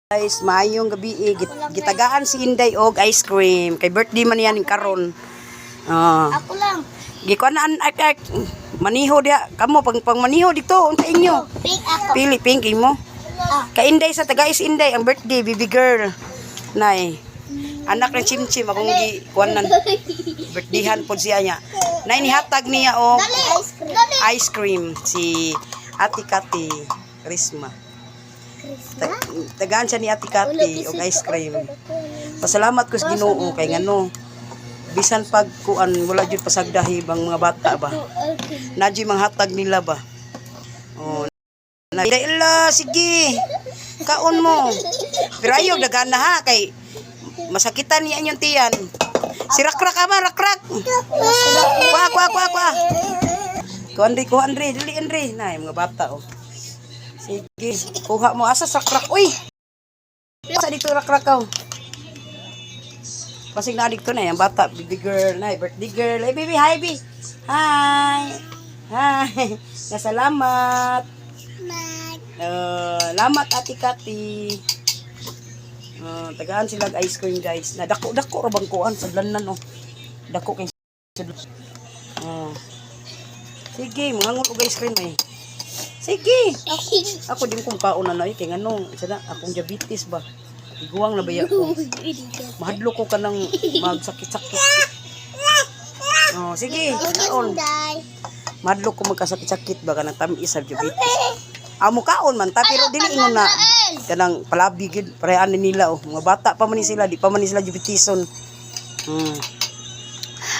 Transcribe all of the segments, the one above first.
Guys, maayong gabi eh. Gitagaan si Inday og ice cream. Kay birthday man niya ning karon. Ah. Ako lang. Gikuan na an ak ak maniho diha kamo pang pang maniho dito unsa inyo. Pink ako. Pili pink imo. Ah. Kay Inday sa taga is Inday ang birthday, baby girl. Nay. Anak ng chimchim akong gi kuanan, birthdayhan pod siya niya. Nay, nihatag niya og Dali. Ice cream. Dali. Ice cream si Ate Kati Risma. Tagaan siya ni Ate Kati og ice cream. Pasalamat ko sa Ginoo kay ngano bisan pag kuan wala jud pasagdahi bang mga bata ba. Nadyo'y manghatag nila ba. Oh, na ila sige. Kaon mo. Pero ayaw daghan na ha kay masakitan niya inyong tiyan. Si Rakrak ama, Rakrak. Kuha, kuha, kuha, kuha. Kuha, Andre, kuha, Andre. Dali, Andre. Na, yung mga bata, oh. Sige, kuha mo. Asa sa Rakrak? Uy! Asa dito, Rakrak, oh. Pasig na dito na, yung bata. Baby girl, na, birthday girl. Hey, baby, hi, baby. Hi. Hi. Nasalamat. Lamat, Ate Kati. Tagaan sila og ice cream, guys. Na dako dako ra bang kuan sadlanan oh. Dako kay sudlan. Oh. Sige, mangangol og ice cream eh. Sige. Ako din kong kaon na eh kay ngano, sana akong diabetes ba. Iguang na baya ko. Mahadlok ko kanang magsakit-sakit. Oh, sige, kaon. Mahadlok ko magkasakit-sakit ba kanang tamis sa diabetes. Amo kaon man ta pero dili ingon na kanang palabi gid parehan ni nila oh. Mga bata pa man ni sila, di pa man ni sila diabetison.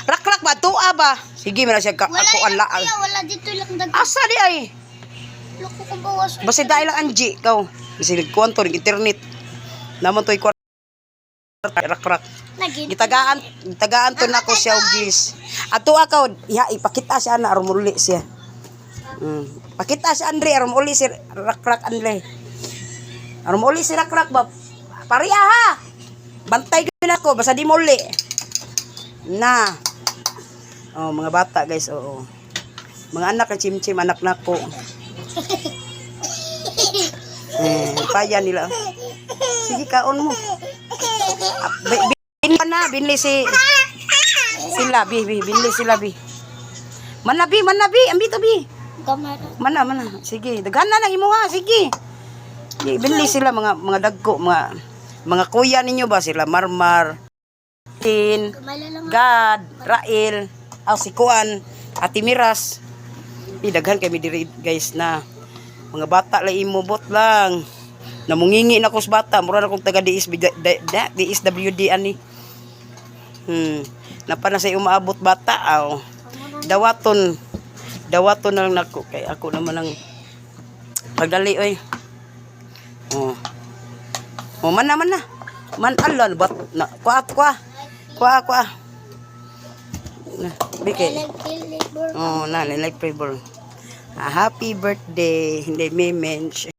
Rakrak ba tuwa ba? Sige man na siya ka Wala ako ang lang laang. kuya, wala dito lang dag. Asa di ay? Loko ko bawas. Basta dahil lang Angie kaw. Bisig kuan to ning internet. Naman to'y kuan rakrak. Nagin. Gitagaan gitagaan to nako siya og gis. Ato akaw iha ipakita siya na aron muli siya. Pakita si Andre aron muli si Rakrak Andre. Aron muli si Rakrak ba. Pariya ha. Bantay gyud ako basta di muli. Na. Oh, mga bata guys, oo. Mga anak ng chimchim, anak nako. Eh, paya nila. Sige, kaon mo. Ah, binli na, binli si sila, bi, bi, binli sila, bi. Manabi, manabi, ambito, bi. Gamara. Mana, mana. Sige, daghan na lang imo ha, sige. Di, binli sila mga dagko, mga kuya ninyo ba sila Marmar, Tin, Gamala lang. Gad, Rael, aw si Kuan, Ate Miras. Di daghan kami diri guys na mga bata lang imobot lang. Namungingi na ko sa bata, mura na kong taga DSB, DSWD ani. Napa na sa umaabot bata aw. Dawaton. Dawaton na lang nako kay ako naman ang pagdali oy. Oh. Oh, man na man na. Man alon bat na kuha kuha. Kuha kuha. Na, bigay. I like flavor. Oh, na, I like flavor. Ah, happy birthday. Hindi, may mensch.